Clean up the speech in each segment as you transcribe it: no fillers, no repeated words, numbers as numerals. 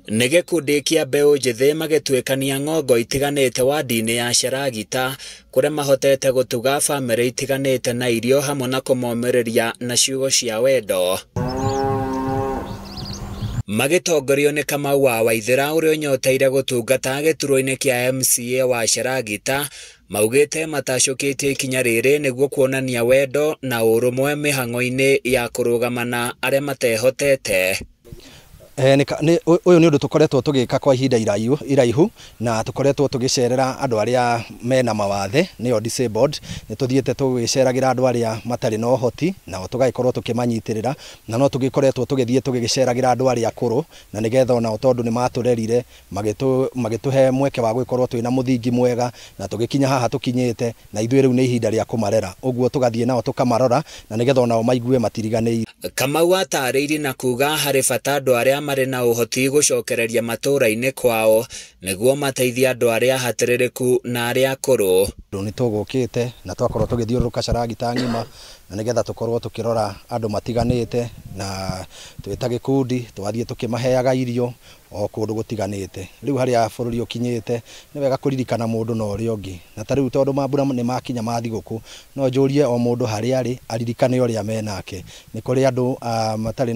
Nĩ gĩkundi kĩa mbeũ njĩthĩ magĩtuĩkania ng'ongo itiganĩte wadi-inĩ ya Sharagita kũrĩa mahotete gũtuga bamĩrĩ itiganĩte na irio hamwe na kũmomĩrĩria na ciugo cia wendo. Magĩtongorio nĩ Kamau wa Waithĩra ũrĩa ũnyoteire gũtungata gĩturwa-inĩ kĩa MCA wa Sharagita maugĩte matacũkĩtie ikinya rĩrĩ nĩguo kuonania wendo na ũrũmwe mĩhang'o-inĩ ya kũrũgama na arĩa matehotete. Ũyũ nĩ ũndũ tũkoretwo tũgĩka kwa ihinda iraihu na tũkoretwo tũgĩcerera andũ arĩa mena mawathe nĩo disabled. Nĩ tũthiĩte tũgĩceragĩra andũ arĩa matarĩ na ũhoti nao tũgagĩkorwo tũkĩmanyitĩrĩra, na no tũgĩkoretwo tũgĩthiĩ tũgĩceragĩra andũ arĩa akũrũ na nĩgetha onao tondũ nĩ matũrerire magĩtũhe mweke wa gũgĩkorwo twĩna mũthingi mwega na tũgĩkinya haha tũkinyĩte, na ithuĩ rĩu nĩ ihinda rĩa kũmarera, ũguo tũgathiĩ nao tũkamarora na nĩgetha onao maigue matiriganĩire. Kamau atarĩirie na kuga harĩ bata andũ arĩa marĩ na ũhoti gũcokereria matũũra-inĩ kwao nĩguo mateithie andũ arĩa hatĩrĩrĩku na arĩa akũrũ. Nĩ tũgũkĩte na twakorwo tũgĩthiũrũrũka Sharagita ng'ima na nĩgetha tũkorwo tũkĩrora andũ matiganĩte, na twĩ ta gĩkundi twathiĩ tũkĩmaheaga irio o kũndũ gũtiganĩte. Rĩu harĩa bũrũri ũkinyĩte nĩ wega kũririkana mũndũ na ũrĩa ũngĩ, na ta rĩu tondũ mambura nĩ makinya ma thigũkũ no njũrie o mũndũ harĩa arĩ aririkane ũrĩa menake. Nĩ kũrĩ andũ matarĩ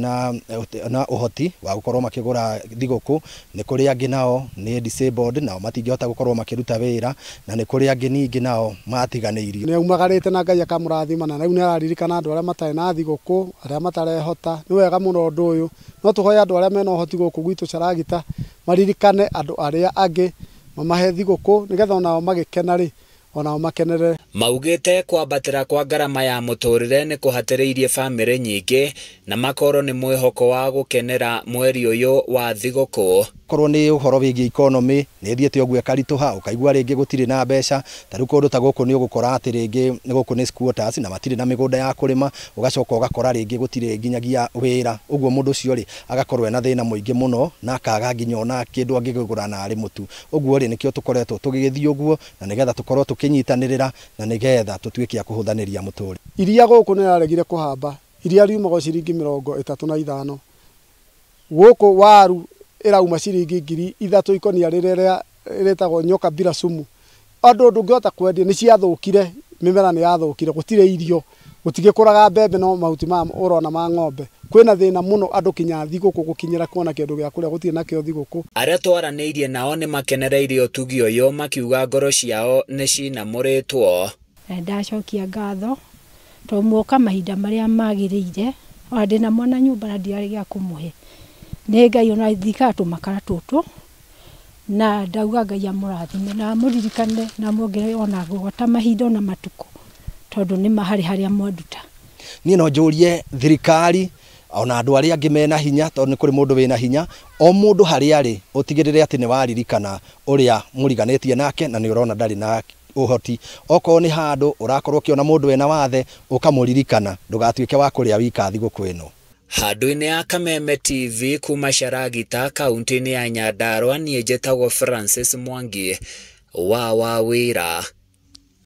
na ũhoti wa gũkorwo makĩgũra thigũkũ, nĩ kũrĩ angĩ nao nĩ disabled nao matingĩhota gũkorwo makĩruta wĩra, na nĩ kũrĩ angĩ ningĩ nao matiganĩirio. Nĩ aumagarĩte na Ngai akamũrathima, na rĩu nĩ araririkana andũ arĩa matarĩ na thigũkũ, arĩa matarehota. Nĩ wega mũno ũndũ ũyũ, no tũhoe andũ arĩa mena ũhoti gũkũ gwitũ Sharagita maririkane andũ arĩa angĩ, mamahe thigũkũ nĩgetha onao magĩkena rĩ onao makenerere. Maugĩte kwambatĩra kwa ngarama ya mũtũrĩre nĩ kũhatĩrĩirie bamĩrĩ nyingĩ na makorwo nĩ mwĩhoko wa gũkenera mweri ũyũ wa thigũkũ. Korwo nĩ ũhoro wĩgiĩ economy nĩ ĩthiĩte ũguo ĩkaritũha, ũkaigua rĩngĩ gũtirĩ na mbeca. Ta rĩu kũndũ ta gũkũ nĩ ũgũkora atĩ rĩngĩ gũkũ nĩ squatters na matirĩ na mĩgũnda ya kũrĩma, ũgacoka ũgakora rĩngĩ gũtirĩ nginyagia wĩra, ũguo mũndũ ũcio rĩ agakorwo ena thĩna mũingĩ mũno na akaga nginya ona kĩndũ angĩkĩgũra na arĩ mũtu. Ũguo rĩ nĩkĩo tũkoretwo tũgĩgĩthiĩ ũguo na nĩgetha tũkorwo tũkĩnyitanĩrĩra na nĩgetha tũtuĩke a kũhũthanĩria mũtũrĩre. Iria gũkũ nĩ raregire kũhamba, iria riumaga ciringi 35, gũkũ waru ĩrauma ciringi 3,000 ikonia rĩrĩa rĩtagwo nyoka bila sumu. Andũ ndũngĩhota kwendia, nĩ ciathũkire, mĩmera nĩ yathũkire, gũtirĩ irio, gũtigĩkũraga mbembe no mahuti ma ũrona ma ng'ombe. Kwĩna thĩna mũno andũ kinya thigũkũ gũkinyĩra kuona kĩndũ gĩa kũrĩa gũtirĩ nakĩo thigũkũ. Arĩa twaranĩirie nao nĩ makenereirie ũtugi ũyũ makiuga ngoro ciao nĩ cinamũrĩtwo. Ndacokia ngatho tondũ muoka mahinda marĩa magĩrĩire, ona ndĩna mwana nyũmba na ndirarĩ gĩa kũmũhe. Nĩ Ngai ona thikaga tũmakara tũtũ na ndauga Ngai amũrathime na amũririkane na amuongerere ona gwata mahinda ona matukũ tondũ nĩ harĩ harĩa mwanduta. Niĩ no njũrie thirikari ona andũ arĩa angĩ mena hinya, tondũ nĩ kũrĩ mũndũ wĩna hinya, o mũndũ harĩa arĩ ũtigĩrĩre atĩ nĩ waririkana ũrĩa mũriganĩtie nake na nĩ ũrona ndarĩ na ũhoti. Okorwo nĩ handũ ũrakorwo ũkĩona mũndũ wĩna wathe ũkamũririkana, ndũgatuĩke wa kũrĩa wika thigũkũ ĩno. Handũ-inĩ ya Kameme TV kuma Sharagita kaunti-inĩ ya Nyandarua, niĩ njĩtagwo Francis Mwangi wa Wawĩra.